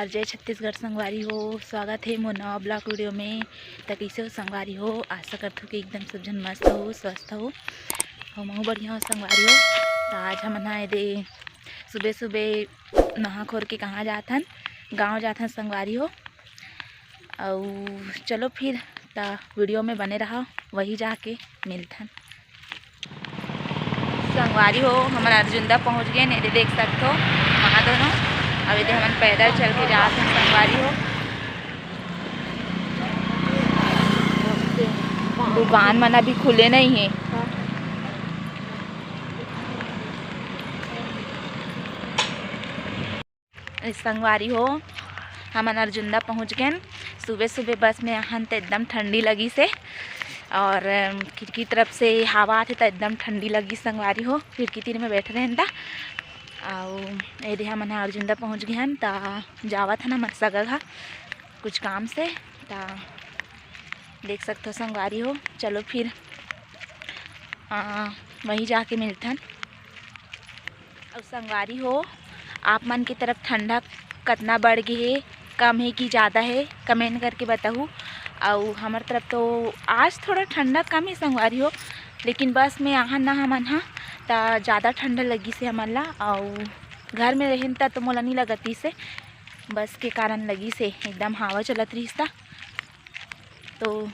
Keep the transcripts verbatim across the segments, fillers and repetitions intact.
जय छत्तीसगढ़ संगवारी हो, स्वागत हे मोर नवा vlog video में। त कइसे हो संगवारी हो? आशा करथों कि एकदम सब झन मस्त हो, स्वस्थ हो। हमहू बढ़िया हो संगवारी हो। त आज हमन हा एदे सुबह सुबह नहा खोर के कहाँ जात हन? गाँव जात हन संगवारी हो। अउ चलो फिर त video में बने रहा, वही जाके मिलथन। संगवारी हो, हमन अर्जुंदा पहुँच गेन। एदे देख सकथो महादोनो। अब एदे हमन पैदल चल के जात हन संगवारी हो। दुकान मन अभी खुले नहीं हे। संगवारी हो, हमन अर्जुंदा पहुँच गेन। सुबह सुबह बस में आहन त एकदम ठंडी लगिस हे, और अम, खिड़की तरफ से हवा आथे त एकदम ठंडी लगिस संगवारी हो। खिड़की तीर में बैठ रहेन त। अउ एदे हमन ह अर्जुंदा पहुँच गे हन, त जावत हन हमर सगा घर कुछ काम से। त देख सकथो संगवारी हो, चलो फिर अ, वहीं जाके मिलथन। अउ संगवारी हो, आप मन के तरफ ठंडा कतना बढ़ गे हे, कम हे कि ज़्यादा हे, comment करके बताहू। अउ हमर तरफ तो आज थोड़ा ठंडा कम हे संगवारी हो, लेकिन बस में आहन ना हमन हा, त ज़्यादा ठंडा लगिस हे हमन ला। अउ घर में रहेन त तो मोला नी लगतिस हे, बस के कारण लगिस हे, एकदम हवा चलत रहिस त। तो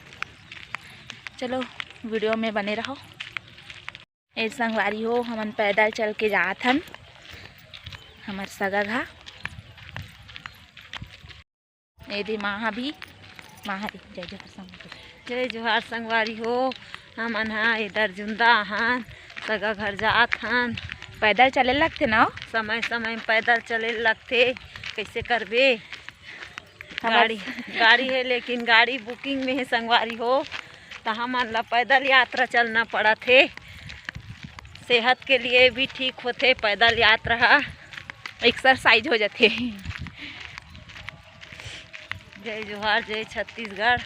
चलो video में बने रहो। ए संगवारी हो, हमन पैदल चल के जात हन हमर सगा घर। एदे माँ हा भी, माँ हा रे, जय जोहार संगवारी। जय जोहार संगवारी हो, हमन हा एदे अर्जुंदा आहन, सगा घर जात हन। पैदल चले लगथे ना हो? समय समय में पैदल चले लगथे, कइसे करबे? हमर गाड़ी, गाड़ी हे, लेकिन गाड़ी booking में हे संगवारी हो, त हमन ला पैदल यात्रा चलना पड़त हे। सेहत के लिए भी ठीक होथे पैदल यात्रा ह, exercise हो जाथे। जय जोहार, जय छत्तीसगढ़।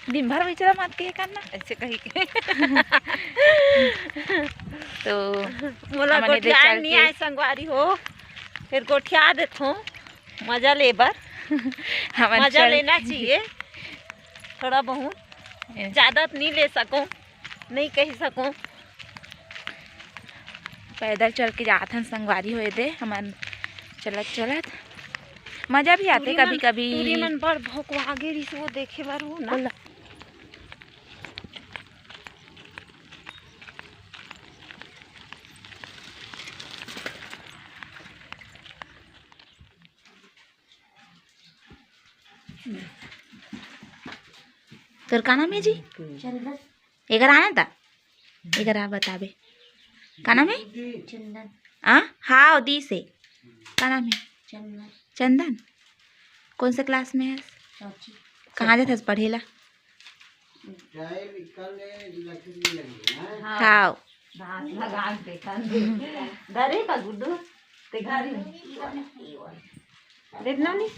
दिन भर विचरा मत के करना। ऐसे कही के। तो मोला हमन एदे गोठियाए चल नहीं के आए संगवारी हो, फिर गोठिया देथों। मजा ले बर हमन मजा चल लेना चाहिए थोड़ा बहुत। ए। ज्यादा तो नहीं ले सकों, नहीं कही सकों। पैदल चल के जात हन संगवारी हो एदे, हमन चलत चलत मजा भी आथे टूरी मन, कभी कभी। टूरी मन बड़ भोकवा गे रिहिस, वो देखे बर हो ना। बोला। तोर का नाम हे जी? चंदन। एकर आना था? एकर आ बताबे। का नाम हे? चंदन। आ? हाँ, दीस हे। का नाम हे? चंदन। चंदन? कौन से class में हस? चौथी। कहाँ जाथस पढ़े ला? हाँ। हाँ। धान लगा के देखा दे। डरे का गुड्डू? ते घर में। देखना नहीं?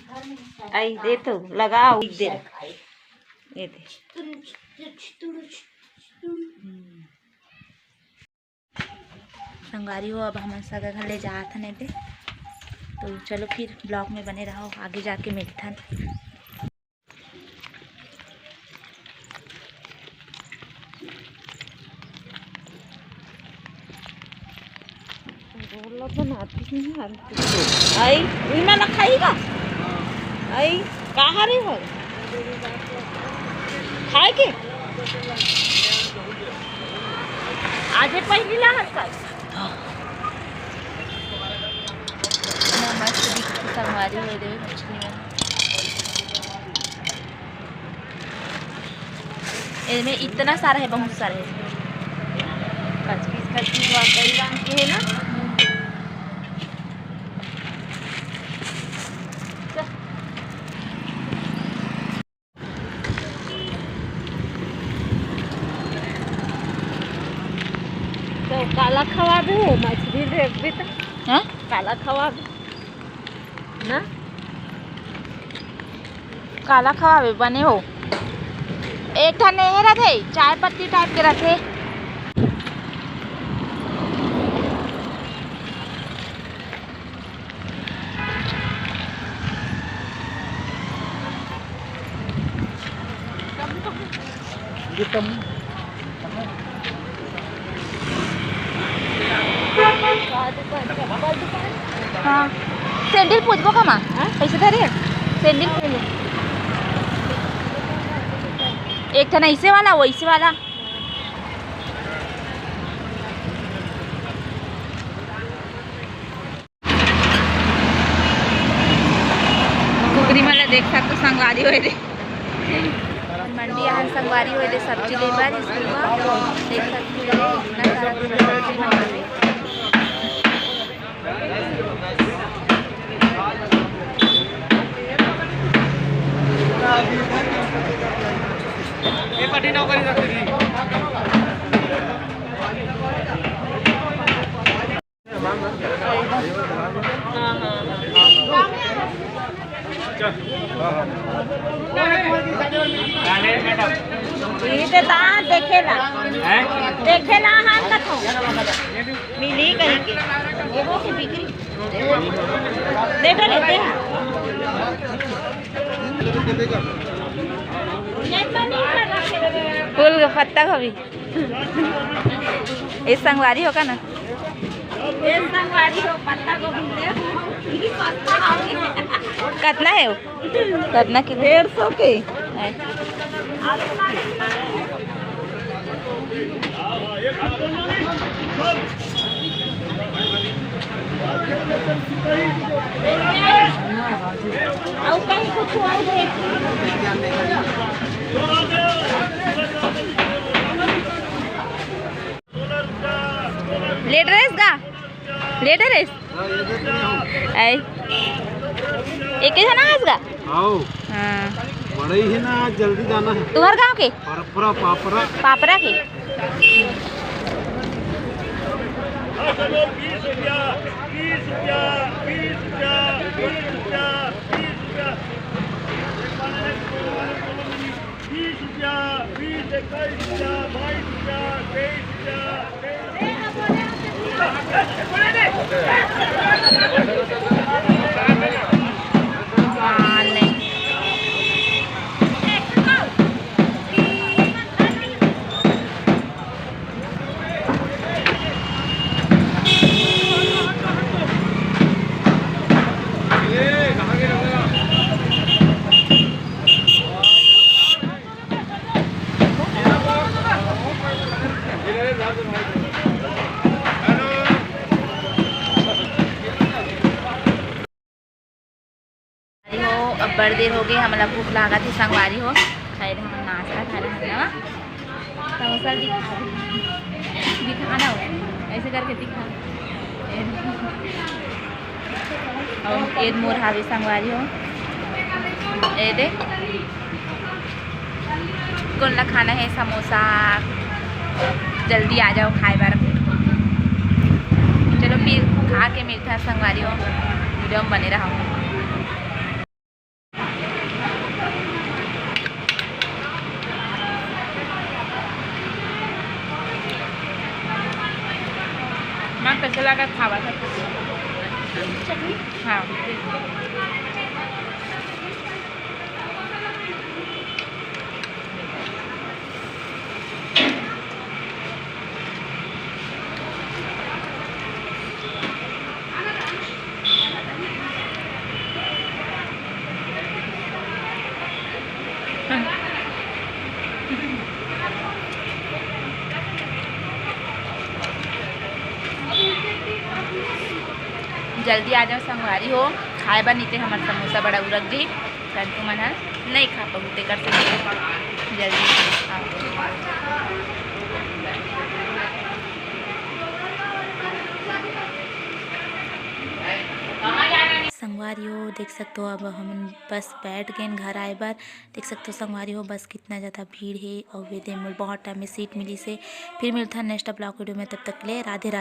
आई दे तो, लगाओ, एक दे। ये दे। संगवारी हो, अब हमन सगा घर ले जात हन एदे। तो चलो फिर vlog में बने रहो, आगे जाके मिलथन। आई, उई मन खाई का? आई, का हरे हो? खाए के? आजे पहली ला हर साल। इतना मस्त दिखत हे संगवारी हो, देवे मछली मन। एमे इतना सारा हे, बहुत सारा हे। कचकी, कचकी हुआ, कई रंग के हे ना। तो काला खवाबे हो, मछली देखबे तो। हाँ? काला खवाबे ना? काला खवाबे बने हो। एक ठन एहे रथे, चाय पत्ती type के रथे। हाँ, sandal पूछबो का माँ? हाँ? कैसे धरे? Sandal पूछबो। एक ठन ऐसे वाला, वैसे वाला। कुकरी मन ला देख सकथो संगवारी हो रे। मंडी आहन संगवारी हो रे, सब्जी ले बर स्कूल म। देख सकथो रे, इतना सारा सब्जी मन हवे। ये तो ता देखे ला, देखे ला, हाँ, कथो मिली कहीं के, एगो के बिक्री। देखो, लेते हैं। फूल के पत्ता गोभी। ए संगवारी हो का ना? ए संगवारी हो, पत्ता गोभी ले। कतना हे वो? कतना किलो? डेढ़ सौ के। है। अउ कहीं कुछ अउ देख। लेट रहेस गा? लेट रहेस? हाँ, ये देख रहे हो। आई। एक ही है ना आज का? आओ। हाँ। बड़े ही ना, आज जल्दी जाना है। तुम्हारे गांव के? पापरा, पापरा। पापरा के? बीस रुपया, बीस, इक्कीस रुपया, बाईस रुपया, तेईस रुपया, तेईस रुपया। हाँ, नहीं। हो, अब बड़ देर हो गई, हमला भूख लागत हे संगवारी हो। खाए रहे हम नाश्ता, खाए रहे हम ना। समोसा दिखा, दिखा ना हो, ऐसे करके दिखा। अउ एद मोर हावे संगवारी हो, ए दे। कोन ला खाना हे समोसा, जल्दी आ जाओ खाए बर। चलो फिर खा के मिलथन संगवारी हो, वीडियो में बने रहो। माँ, कैसे लगा खावा था? हाँ। जल्दी आ जाओ संगवारी हो, खाए बर, नीचे हमर समोसा बड़ा उरक जी। कर तुमन ह नहीं खा पाहू, तेकर से जल्दी आओ। संगवारी हो, देख सकथो, अब हमन बस बैठ गेन घर आए बर। देख सकथो संगवारी हो, बस कितना ज़्यादा भीड़ हे, अउ एदे मोला बहुत टाइम में सीट मिलिस हे। फिर मिलथन next vlog video में, तब तक के लिए राधे राधे।